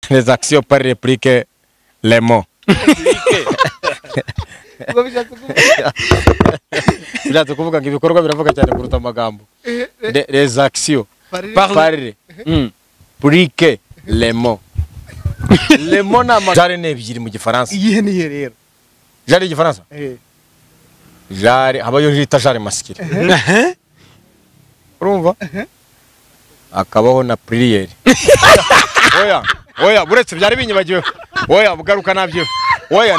Les actions par réplique les mots. Bishatse kuvuga ngo ibikorwa biravuga cyane kuruta amagambo. Les actions par réplique les mots. Les mots na genre ni ebyiri mu gifaransa. Iyihe nihe rero? Genre igifaransa? Genre habayo jita genre masculin. Urumva? Akabaho na pluriel. Oya, oya, buretse byari binyibagiwe. Oya, bugaruka nabyo. Oya,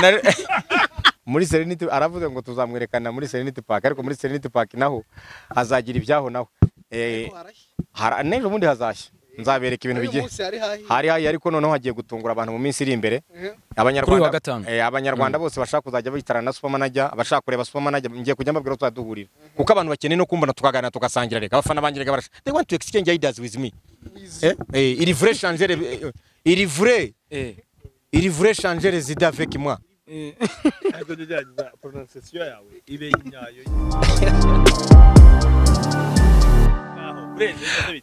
muri Serenity aravuze ngo tuzamwerekana muri Serenity Park, ariko muri Serenity Park naho hazagira ibyaho naho. N'ejo bundi hazashya. Nzabereka ibintu bigiye. Hari hayi ariko noneho hagiye gutungura abantu mu minsi iri imbere. Abanyarwanda abanyarwanda bose bashaka kuzajya bitarana na Super Manager, abashaka kureba Super Manager ngiye kujya mbabwira ko tuzaduhurira. Kuko abantu bakeneye no kumbona tukaganira tugasangira reka abafana banjye reka barasha. They want to exchange ideas with me. Il vrai changer, il vrai. Il vrai changer les idées avec moi. Ariko gerageza prononciation yawe ibe nyayo.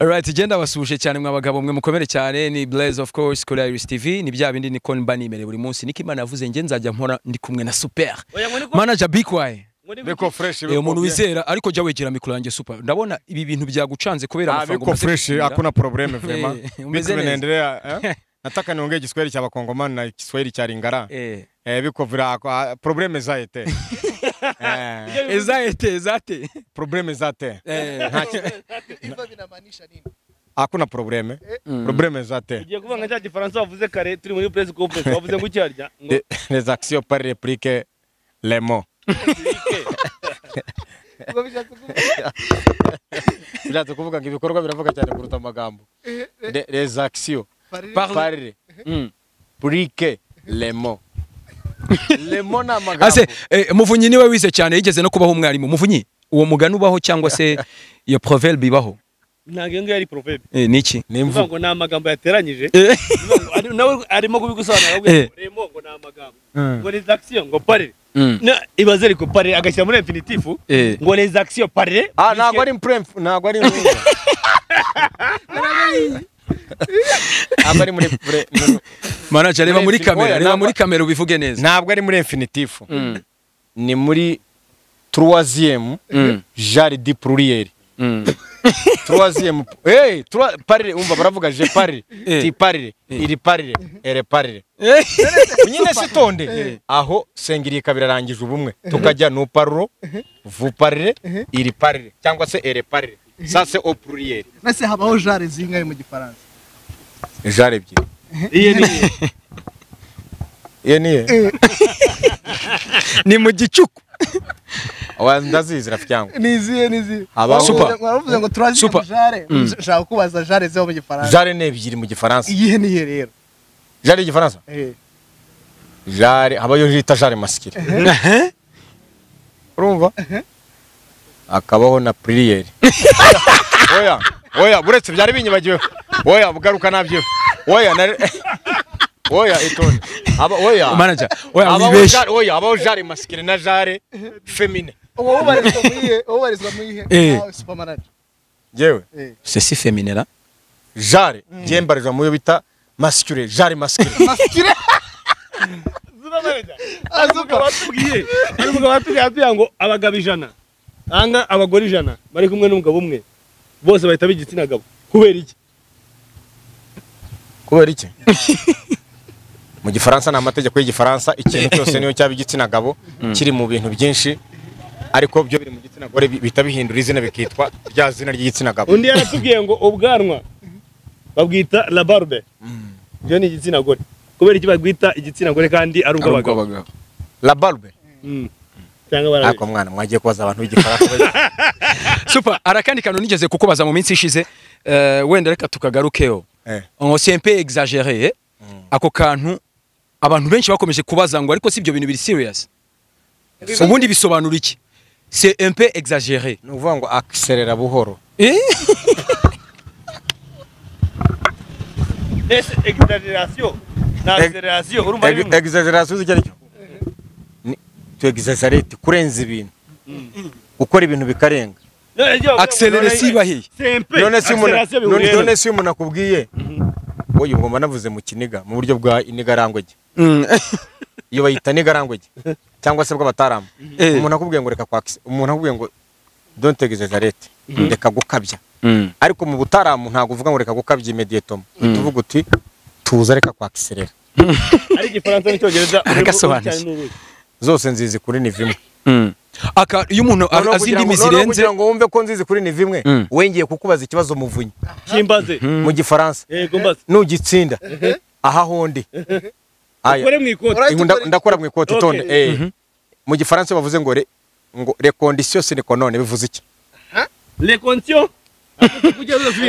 Alright, genda basuje cyane mwa bagabo mwe mukomere cyane ni Blaze of course kuri Iris TV ni bya bindi niko mba nimere buri munsi niko Imana yavuze nge nzajya mpora ndi kumwe na Super Manager Big Y Biko fresh umuntu wizera ariko jya wegera mikoro yanjye Super ndabona ibi bintu byagucanze kubera amafaranga Biko fresh hakuna probleme vraiment biko naendelea nataka niongee Kiswahili cha Bakongomani na Kiswahili cha Lingala biko vira probleme za ete ezate ezate probleme zate Iva binamaanisha nini? Hakuna probleme probleme zate. Ugiye kuvuga nka cya gifaransa wavuze kare turi muri press conference wavuze ngo cyarya ngo les actions par réplique les mots. Bishatse kuvuga ngo ibikorwa biravuga cyane kuruta amagambo. Les actions par réplique les mots. Les mots na amagambo. Ase Muvunyi niwe wize cyane yigeze no kubaho umwarimu. Muvunyi uwo mugani ubaho cyangwa se iyo proverbe ibaho? Ntabwo ngiyo ari proverbe. Niki? Nimvuga ngo ni amagambo yateranyije. Nawe arimo kubigusobanura ngo les mots ngo ni amagambo. Ngo les actions ngo parler. Ibaze ariko parler agashyira muri infinitif ngo les actions parler. Ah ntabwo ari premf, ntabwo ari Abari muri manager reba muri kamera, reba muri kamera ubivuge neza. Ntabwo ari muri infinitif. Ni muri troisième genre du pluriel. Troisième trois parler umva baravuga je parle, tu parle, il parle, elle parle. Nyine sitonde aho sengiriye kabirarangije ubumwe tukajya nous parlons, vous parlez, il parle cyangwa se elle parle. Ça c'est au pluriel. Nase habaho genre zingahe mu gifaransa? Genre ebyiri. Iye ni iye ni ni mu gicuku. Oya ndazizi rafiki yangu. Niziye niziye. Super. Waravuze ngo troisième genre, nshaka kubaza genre zo mu gifaransa. Genre ni ebyiri mu gifaransa. Iyihe nihe rero? Genre igifaransa? Genre habayo jita genre masculin. Urumva? Akabaho na pluriel. Oya, oya, buretse byari binyibagiwe. Oya, bugaruka nabyo. Oya, oya itonde. Aba oya. Manager, oya wibeshe. Oya, abaho genre masculin na genre féminin. Uwo ubarizwa mu iye, uwo ubarizwa mu iye. Super Manager. Jewe. C'est si féminin là. Genre, je mbarizwa mu yo bita masculin, genre masculin. Masculin. Super Manager. Azuka batubwiye. Azuka batubwiye ngo abagabo 100. Anga abagore 100 bari kumwe n'umugabo umwe bose bahita bigitsina gabo kubera iki? Kubera iki? Mu gifaransa na amategeko y'igifaransa ikintu cyose niyo cyaba igitsina gabo kiri mu bintu byinshi ariko byo biri mu gitsina gore bita bihindura izina bikitwa rya zina ry'igitsina gabo. Undi yaratubwiye ngo ubwanwa babwita la barbe. Byo ni igitsina gore. Kubera iki babwita igitsina gore kandi ari ubw'abagabo? La barbe. Cyangwa ako mwana mwagiye kubaza abantu b'igifaransa. Super, arakandi kantu nigeze kukubaza mu minsi ishize wenda reka tukagarukeho. On s'est un peu exagéré. Ako kantu abantu benshi bakomeje kubaza ngo ariko si ibyo bintu biri serious. Ubundi bisobanura iki? C'est un peu exagéré. Ni uvuga ngo accelera buhoro. Ese exagération na acceleration urumva ari bimwe. Exagération icyo aricyo? Tu exagérate kurenza ibintu. Ukora ibintu bikarenga. Accéléré si bahi. None si umuntu akubwiye Oya, ubwo mba navuze mu kiniga mu buryo bwa inigarangwege. Iyo bayita nigarangwege cyangwa se bw'abataramu. Umuntu akubwiye ngo reka kwakise, umuntu akubwiye ngo don't exaggerate, reka gukabya. Ariko mu butaramu ntago uvuga ngo reka gukabya immediatement. Tuvuga uti tuza reka kwakiserera. Ari igifaransa n'icyongereza agasobanuye. Zose nzizi kuri ni vimwe. Aka iyo umuntu azi indimi zirenze kugira ngo wumve ko nzizi kuri ni vimwe, wengeye kukubaza ikibazo muvunyi. Kimbaze mu gifaransa. Yego mbaze. Nugitsinda. Aha hondi. Aya. Ukore mu ikoti. Ndakora mu ikoti tonde. Mu gifaransa bavuze ngo ngo les conditions sine qua non bivuze iki? Les conditions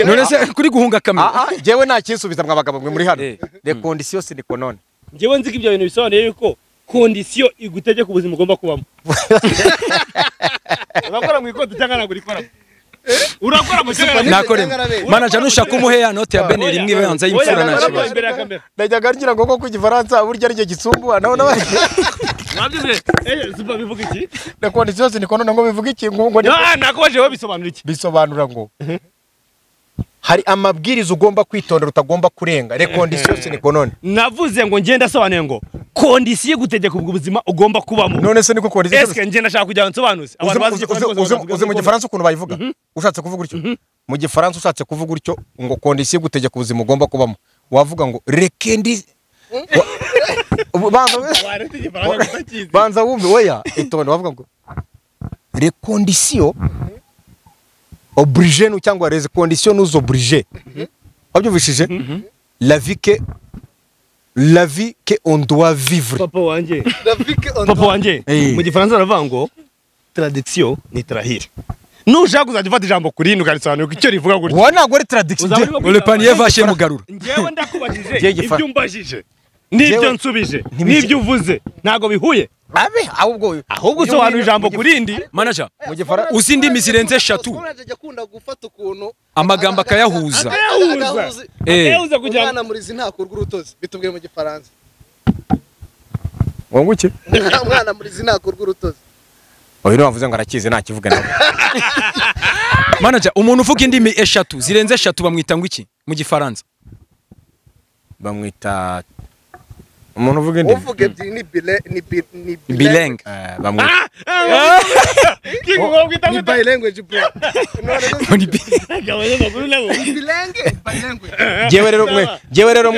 none se kuri guhunga kamera. Jewe nta kinsubiza mwa bagabo mwe muri hano. Les conditions sine qua non. Jewe nzi ko ibyo bintu bisobanuye yuko condition igutegeka ubuzima ugomba kubamo. Urakora mu ikoti cyangwa ntabwo urikora? Urakora mu cyangwa nakora. Manager nushaka umuhe ya note ya Beneri imwe ibanza y'imfura nta kibazo. Najyaga ngira ngo koko igifaransa burya ari cyo gitsumbuwa naho nawe. Mwabyuze super bivuga iki? Les conditions sine qua non ngo bivuga iki ngo nakoje we bisobanura iki? Bisobanura ngo hari amabwiriza ugomba kwitondera utagomba kurenga. Les conditions sine qua non. Navuze ngo ngenda asobanuye ngo condition gutegeka ubwo buzima ugomba kubamo. None se niko condition? Eske ngenda ashaka kugira nsobanuze. Abantu bazi uzi mu gifaransa ukuntu bayivuga? Ushatse kuvuga utyo? Mu gifaransa ushatse kuvuga utyo ngo condition gutegeka ubuzima ugomba kubamo. Wavuga ngo rekendi banza wumve oya itonde wavuga ngo les conditions obligées nous cyangwa les conditions nous obligées. Wabyumvishije? La vie que on doit vivre. Papa wanje. Papa wanje. Mu gifaransa baravuga ngo traduction ni trahir. Nushaka kuzajya ufata ijambo kuri ino ukarisobanura icyo rivuga gutya. Wowe ntabwo ari traduction. Le panier va chez Mugarura. Njyewe ndakubajije ibyo umbajije n'ibyo nsubije n'ibyo uvuze ntago bihuye. Abe ahubwo usobanura ijambo kurindi. Manager mu gifaransa uzi indimi zirenze eshatu. Amagambo akayahuza. Akayahuza kugira umwana murizi ntakurwa urutozi bitubwiye mu gifaransa. Ngo nguki? Umwana murizi ntakurwa urutozi. Oyo navuze ngo arakize nta kivuga nawe. Manager umuntu uvuga indimi eshatu zirenze eshatu bamwita ngo iki mu gifaransa? Bamwita umuntu uvuga indimi. Uvuga ebyiri ni bile ni bilingue. Bamwita ni bilanguage bro. Bilingue bilanguage. Jewe rero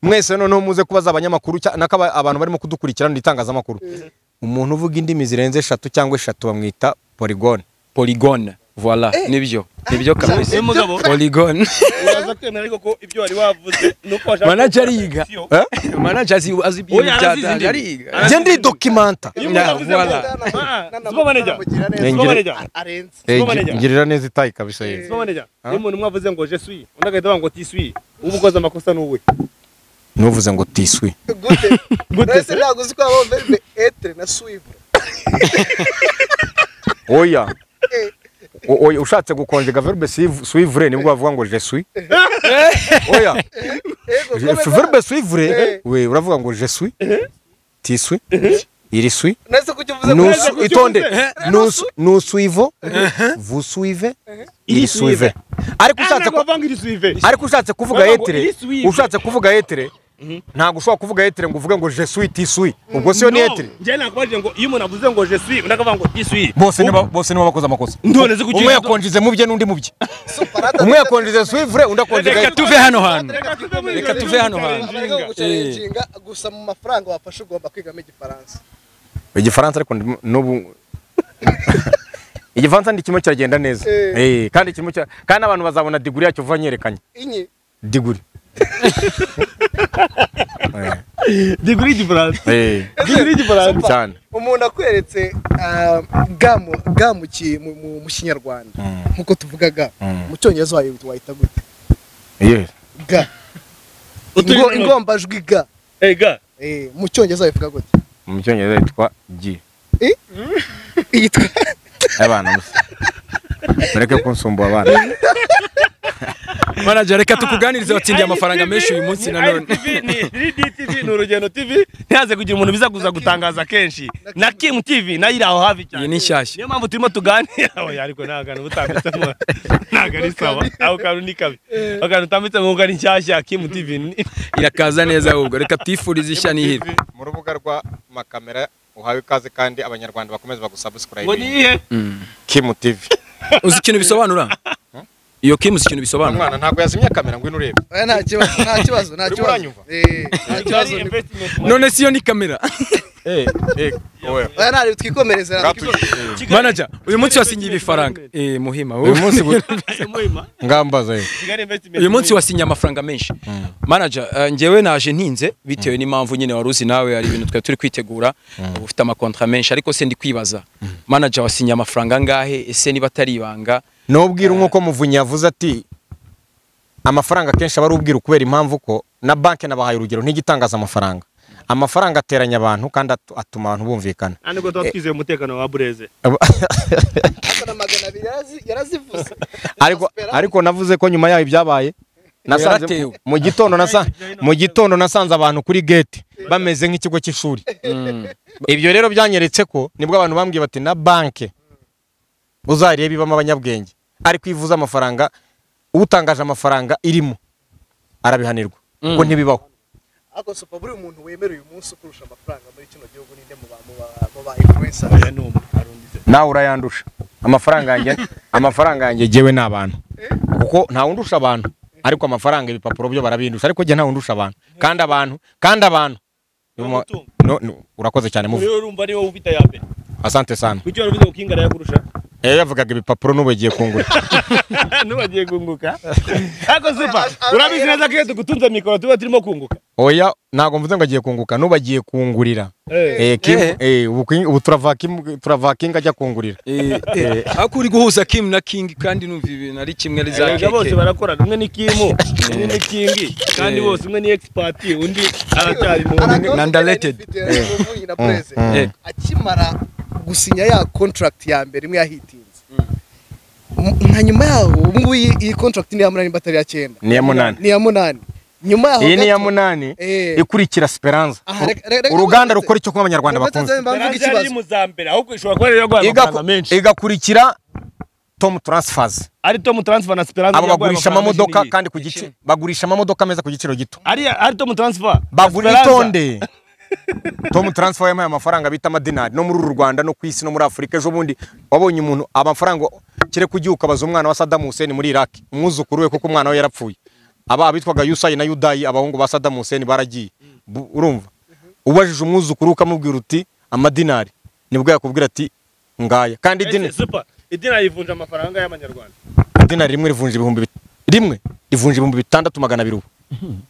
mwese noneho muze kubaza abanyamakuru naka abantu barimo kudukurikirana itangazamakuru. Umuntu uvuga indimi zirenze eshatu cyangwa eshatu bamwita polygone. Polygone. Voilà, nibyo. Nibyo kabisa. Polygone. Uraza kwemera ariko ko ibyo wari wavuze nuko washaka. Manager ariga. Manager azi ibintu bya ariga. Je ndi documenta. Voilà. Super manager. Super manager. Ngirira neza itayi kabisa yeye. Super manager. Iyo umuntu umwe avuze ngo je suis, undi agahita avuga ngo ti suis. Ubu ukoze amakosa nuwe. Nuvuze ngo ti suis. Gute? Gute? Ese ntabwo uzi ko abo verbe être na suivre. Oya. Oya ushatse gukonjega verbe suivre nibwo bavuga ngo je suis. Oya. Verbe suivre we uravuga ngo je suis. Tu suis. Il suis. Nous itonde. Nous suivons. Vous suivez. Il suivez. Ariko ushatse kuvuga être, ushatse kuvuga être ntabwo ushobora kuvuga être ngo uvuge ngo je suis tu suis. Ubwo siyo ni être. Njye nakubajije ngo iyo umuntu avuze ngo je suis undi akavuga ngo tu suis. Bose nibo bakoze amakosa. Umwe yakonjize mu bye n'undi mu bye. Umwe yakonjize suivre undi akonjize. Reka tuve hano hantu. Reka tuve hano hantu. Gusa mu mafaranga wafashe ugomba kwigamo igifaransa. Igifaransa ariko n'ubu igifaransa ndi kimwe kiragenda neza. Kandi kimwe kandi abantu bazabona degree yacyo vuba nyerekanye. Inyi degree. Degree y'igifaransa. Degree y'igifaransa cyane. Umuntu akweretse ga mu kinyarwanda nkuko tuvuga ga mu cyongereza wayita gute? Yes. Ga. Ingombajwi ga. Ga. Mu cyongereza wayivuga gute? Mu cyongereza yitwa G. Yitwa abana musa. Mureke kunsumbua abana. Manager reka tukuganirize watsindiye amafaranga menshi uyu munsi nanone. Ni DTV ni Ni Urugendo TV, ntihaze kugira umuntu biza kuza gutangaza kenshi. Na Kim TV nayo iri aho hafi cyane. Iyi ni nshyashya. Niyo mpamvu turimo tuganira. Oya ariko nta kantu utambitsemo. Ntago ari sawa. Aho kantu ni kabi. Akantu utambitsemo ngo ari nshyashya Kim TV. Irakaza neza ahubwo. Reka twifurize ishya n'ihirwe. Mu rubuga rwa makamera uhawe ikaze kandi abanyarwanda bakomeza bagusubscribe. Ngo ni iyihe? Kim TV. Uzi ikintu bisobanura? Iyo Kim uzi ikintu bisobanura? Mwana ntabwo yazimye kamera ngwino urebe. Oya nta kibazo, nta kibazo, nta kibazo. Nta kibazo. None si yo ni kamera. Oya. Oya nari twikomereze. Manager, uyu munsi wasinye ibifaranga. Muhima. Uyu munsi ngambaza yo. Uyu munsi wasinye amafaranga menshi. Manager, njyewe naje ntinze bitewe n'impamvu nyine waruzi nawe ari ibintu twe turi kwitegura, ufite ama contrat menshi ariko se ndi kwibaza. Manager wasinye amafaranga angahe ese niba atari ibanga? Nobwira nkuko Muvunyi yavuze ati amafaranga kenshi aba ari ubwira kubera impamvu ko na banke nabahaye urugero ntigitangaza amafaranga. Amafaranga ateranya abantu kandi atuma abantu bumvikana. Nubwo tuba twizeye umutekano wa Bureze. Ariko navuze ko nyuma yaho ibyabaye nasanze mu gitondo nasanze abantu kuri gate bameze nk'ikigo cy'ishuri. Ibyo rero byanyeretse ko nibwo abantu bambwiye bati na banke uzarebe ibamo abanyabwenge ariko ivuza amafaranga utangaje amafaranga irimo arabihanirwa kuko ntibibaho. Ako sopa buri umuntu wemera uyu munsi kurusha amafaranga muri kino gihugu ninde mu ba influencers? Nawe urayandusha amafaranga yanjye jewe n'abantu kuko nta wundusha abantu ariko amafaranga ibipapuro byo barabindusha ariko je nta wundusha abantu kandi abantu no urakoze cyane muvu. Rero urumva ni wowe ufite ya mbere. Asante sana. Kuki waravuze ko King arayakurusha? Yavugaga ibipapuro n'ubagiye kungura. N'ubagiye kunguka. Ariko super, urabizi neza ko iyo tugutunze mikoro tuba turimo kunguka. Oya, ntago mvuze ngo agiye kunguka, n'ubagiye kungurira. Kim ubu turava King ajya kungurira. Ariko uri guhuza Kim na King kandi numva ibintu ari kimwe ari za keke. Bose barakorana, umwe ni Kim, undi ni King, kandi bose umwe ni expert, undi aracyari mu underrated. Akimara gusinya ya contract ya mbere imwe yahitinze. Nka nyuma yaho ubu ngubu iyi contract ni ya 8 batari ya 9. Ni ya 8. Ni ya 8. Nyuma yaho iyi ni ya 8 ikurikira Speranza. Uruganda rukora icyo kuba abanyarwanda bakunze. Igakurikira Tom Transfers. Ari Tom Transfer na Speranza. Abo bagurisha amamodoka kandi ku giciro bagurisha amamodoka meza ku giciro gito. Ari Tom Transfer. Bagura itonde. Tom Transfer yampaye amafaranga bita amadinari no muri uru Rwanda no kwisi no muri Afrika. Ejo bundi wabonye umuntu amafaranga kire kugiye ukabaza umwana wa Saddam Hussein muri Iraq umwuzukuru we kuko umwana we yarapfuye. Aba bitwaga Yusayi na Yudayi abahungu ba Saddam Hussein baragiye. Urumva ubajije umwuzukuru ukamubwira uti amadinari nibwo yakubwira ati ngaya. Kandi idinari ivunja amafaranga y'amanyarwanda. Idinari rimwe rivunja ibihumbi rimwe rivunja 6200 ubu.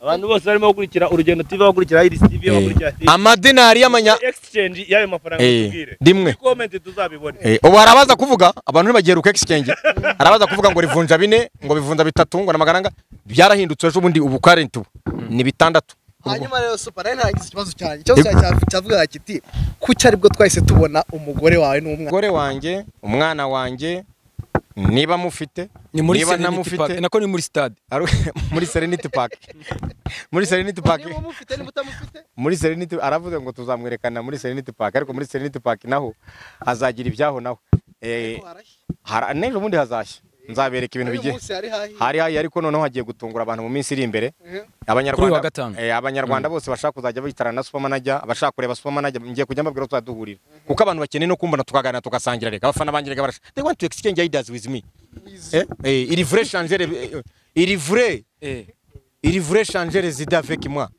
Abantu bose barimo gukurikira Urugendo TV bakurikira Iris TV bakurikira amadinari y'amanya exchange y'ayo mafaranga tubwire rimwe comment tuzabibone. Ubu harabaza kuvuga abantu ntibagiye ruka exchange harabaza kuvuga ngo rivunja 4 ngo bivunja 3 ngo namagaranga byarahindutse ejo bundi ubu current ubu ni 6. Hanyuma rero super nari nagize ikibazo cyane. Ikibazo cyawe cyavuga kiti kuki aribwo twahise tubona umugore wawe n'umwana? Umugore wanjye, umwana wanjye niba mufite niba namufite nako ni muri stade muri Serenity Park. Muri Serenity Park niba mufite niba utamufite muri Serenity aravuze ngo tuzamwerekana muri Serenity Park ariko muri Serenity Park naho hazagira ibyaho naho n'ejo bundi hazashya nzabereka ibintu bigiye hari hayi ariko noneho hagiye gutungura abantu mu minsi iri imbere. Abanyarwanda abanyarwanda bose bashaka kuzajya bitarana na Super Manager abashaka kureba Super Manager ngiye kujya mbabwira ko tuzaduhurira kuko abantu bakeneye no kumbona tukaganira tugasangira reka abafana banjye reka barasha they want to exchange ideas with me. Il vrai changer il vrai il vrai changer les idées avec moi.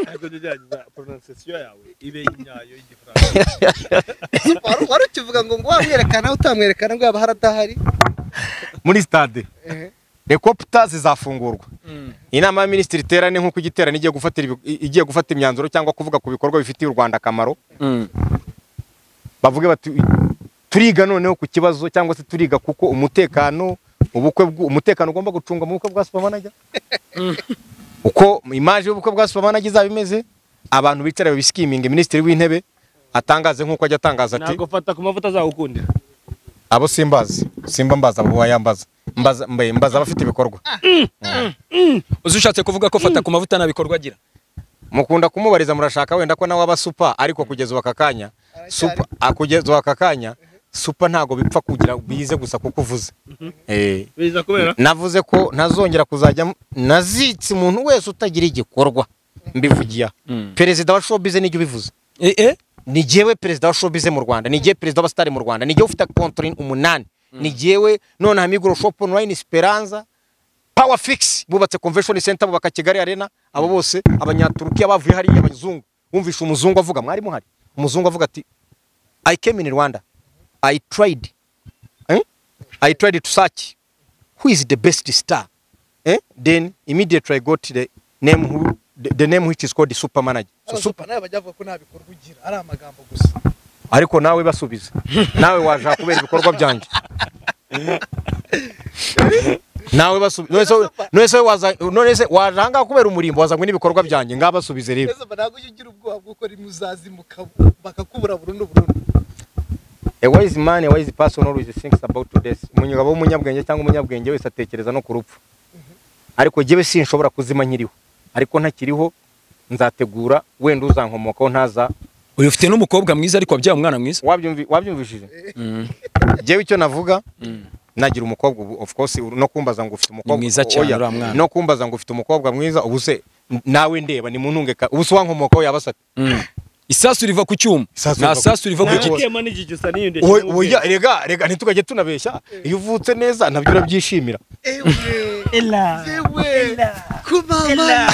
Ariko tugerageza prononciation yawe ibe inyayo y'igifaransa. Wari ukivuga ngo wamwerekana utamwerekana ngo yaba haradahari muri stade. Helicopter zizafungurwa. Inama ya minisitiri iterane nkuko igiterane igiye gufata imyanzuro cyangwa kuvuga ku bikorwa bifitiye u Rwanda akamaro. Bavuge bati turiga noneho ku kibazo cyangwa se turiga kuko umutekano ubukwe umutekano ugomba gucunga mu bukwe bwa Super Manager. Uko image y'ubukwe bwa Super Manager izaba imeze abantu bicara babisikiminga minisitiri w'intebe atangaze nkuko ajya atangaza ati ntago fata ku mavuta azagukundira. Abo simbazi simba mbaza abo wayambaza mbaza mbaza abafite ibikorwa. Uzi ushatse kuvuga ko fata ku mavuta nta bikorwa agira? Mukunda kumubariza murashaka wenda ko nawe aba super, ariko kugeza aka kanya super akugeza aka kanya super ntago bipfa kugira bize gusa kuko uvuze. Biza kubera navuze ko ntazongera kuzajya nazitse umuntu wese utagira igikorwa mbivugiya. Perezida wa showbiz nijye ubivuze. Ni jewe perezida wa showbiz mu Rwanda, ni jewe perezida wa star mu Rwanda, ni jewe ufite control 8, ni jewe none Hamigro Shop Online Esperanza Power Fix bubatse Convention Center bubaka Kigali Arena, abo bose abanyaturukiya bavuye hariya abazungu. Wumvisha umuzungu avuga, mwari muhari, umuzungu avuga ati I came in Rwanda, I tried I tried to search who is the best star, then immediately I got the name who the name which is called the super manager. So super nawe bajya bavuga ko nta bikorwa ugira ari amagambo gusa, ariko nawe basubiza nawe waje kubera ibikorwa byanje nawe basubiza none waza none se wajanga kubera umurimbo wazangwe n'ibikorwa byanjye ngabasubize rero. Ese ntabwo ugira ubwoba bwo rimwe uzazimuka bakakubura burundu burundu? A wise man, a wise person always thinks about death. Umunyagabo w'umunyabwenge cyangwa umunyabwenge wese atekereza no kurupfu. Ariko jewe sinshobora kuzima nkiriho, ariko ntakiriho nzategura wenda uzankomokaho ntaza. Uyu ufite n'umukobwa mwiza ariko wabyaye umwana mwiza. Wabyumvishije? Jewe icyo navuga nagira umukobwa ubu of course no kumbaza ngo ufite umukobwa mwiza cyane uri mwana. No kumbaza ngo ufite umukobwa mwiza ubu se nawe ndeba ni muntunge ubu se wankomokaho yabasate. Isasu riva ku cyuma na sasu riva ku giti. Oya rega rega ntitukajye tunabeshya, iyo uvutse neza nabyo urabyishimira. Ela kumama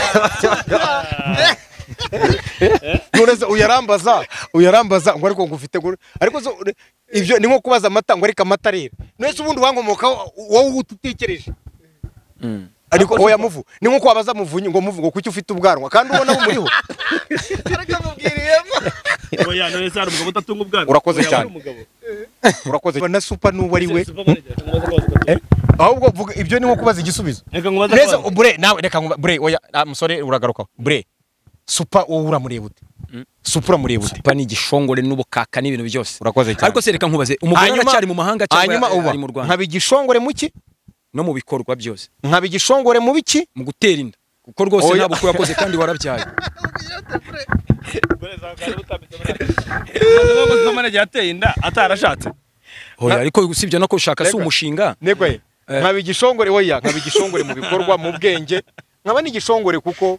none uyarambaza uyarambaza ngo ariko ngufite ariko ibyo ni nko kubaza amata ngo ariko amata rero none se ubundi wankomokaho wowe utitekereje. Ariko oya muvu ni nko kwabaza muvunyi ngo muvu ngo kuki ufite ubwanwa kandi ubona bumuriho. Karakamubwiriyemo. Oya none se ari umugabo utatunga ubwanwa. Urakoze cyane. Urakoze na super nuwo ari we. Ahubwo vuga ibyo ni nko kubaza igisubizo. Reka nkubaze. Neza bure nawe reka bure oya musore uragaruka bure. Super wowe uramureba ute? Super uramureba ute? Super ni igishongore n'ubukaka n'ibintu byose. Urakoze cyane. Ariko se reka nkubaze umugore aracyari mu mahanga cyangwa ari mu Rwanda? Nkaba igishongore muki? No mu bikorwa byose. Nkaba igishongore mu biki? Mu gutera inda. Kuko rwose ntabwo uko yakoze kandi warabyaye. Atarashatse. Oya ariko usibye no kushaka si umushinga. Negwe. Nkaba igishongore oya, nkaba igishongore mu bikorwa mu bwenge. Nkaba n'igishongore kuko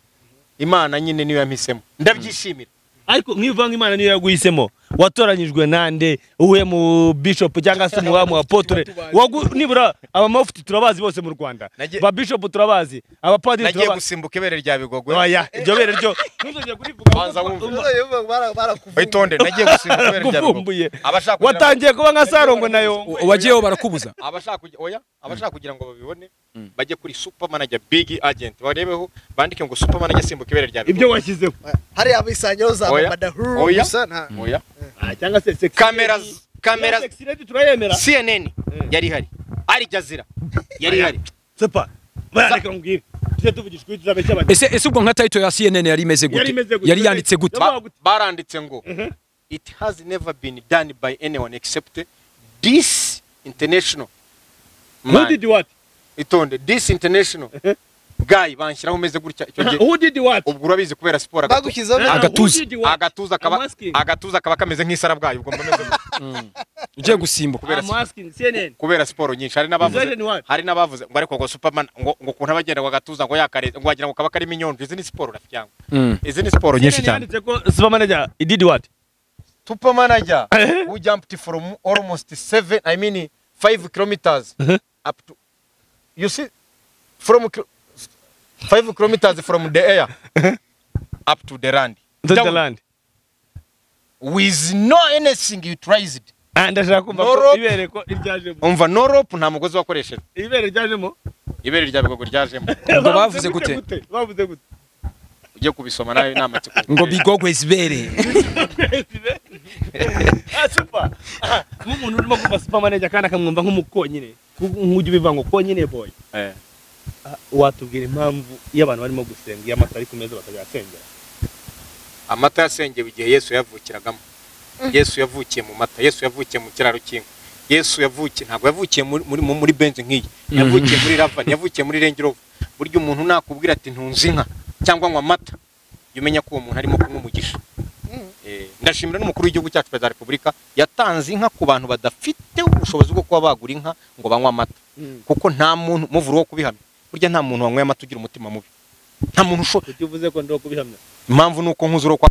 Imana nyine niyo yampisemo. Ndabyishimira. Ariko nkivanga Imana niyo yaguhisemo. Watoranyijwe nande uwe mu bishop cyangwa se mu apotre nibura abamafuti turabazi bose mu Rwanda, ba bishop turabazi, abapadiri turabazi. Nagiye gusimbuka ibere rya Bigogwe. Oya iryo bere ryo ntuzongeye kurivuga. Banza wumve. Itonde nagiye gusimbuka ibere rya Bigogwe. Abashaka watangiye kuba nka Sarongo nayo wagiyeho barakubuza. Abashaka oya abashaka kugira ngo babibone bajye kuri super manager big agent barebeho bandike ngo super manager simbuka ibere rya Bigogwe. Ibyo washyizeho hari abisangiro za Madahu gusa nta oya cyangwa se kamera turayemera. CNN yari hari, Al Jazeera yari hari. Sepa barareka ngwire tujye tuvugishwa tuzabeshya abantu. Ese ubwo nka title ya CNN yari imeze gute? Yari yanditse gute? Baranditse ngo it has never been done by anyone except this international man. Who did what? Itonde this international guy banshyiraho umeze gutya icyo gihe. Who did what? Ubwo urabizi kubera siporo agatuza agatuza kaba kameze nk'isarabwayi ubwo mbameze ugiye gusimbuka kubera CNN kubera siporo nyinshi. Hari n'abavuze hari n'abavuze ngo ariko ngo Superman ngo ngo kuntu abagenda ngo agatuza ngo yakare ngo wagira ngo kaba karimo inyonjo. Izi ni siporo rafiki yangu, izi ni siporo nyinshi cyane. Super manager he did what? Super manager who jumped from almost 7 I mean 5 kilometers up to you see from 5 kilometers from the air up to the land. To the land. With no anything utilized. Ndashaka kumva ko ibere ko iryajemo. Umva no rope nta mugozi wakoresheje. Ibere ryajemo? Ibere rya Bigogwe ryajemo. Ngo bavuze gute? Bavuze gute? Ujye kubisoma nawe namatsiko. Ngo Bigogwe zibere. Super. Nk'umuntu urimo kumva super manager kandi akamwumva nk'umukonyine. Nk'ujye ubiva ngo konyine boy. Watubwira impamvu iyo abantu barimo gusenga iyo amata ari ku meza bakajya asengera? Amata yasengewe igihe Yesu yavukiragamo. Yesu yavukiye mu mata, Yesu yavukiye mu kiraro cy'inka. Yesu yavukiye ntabwo yavukiye muri Benz nk'iyi. Yavukiye muri Ravan, yavukiye muri Range Rover. Burya umuntu nakubwira ati ntunze inka cyangwa ngo amata, Jya umenya ko uwo muntu arimo kunywa umugisha. Ndashimira n'umukuru w'igihugu cyacu Perezida wa Repubulika yatanze inka ku bantu badafite ubushobozi bwo kuba bagura inka ngo banywe amata, kuko nta muntu muvura wo kubihamya. Burya nta muntu wanyweye amata ugira umutima mubi, nta muntu ushobora. Kuki uvuze ko ndo kubihamya? Impamvu nuko nkuzuro kwa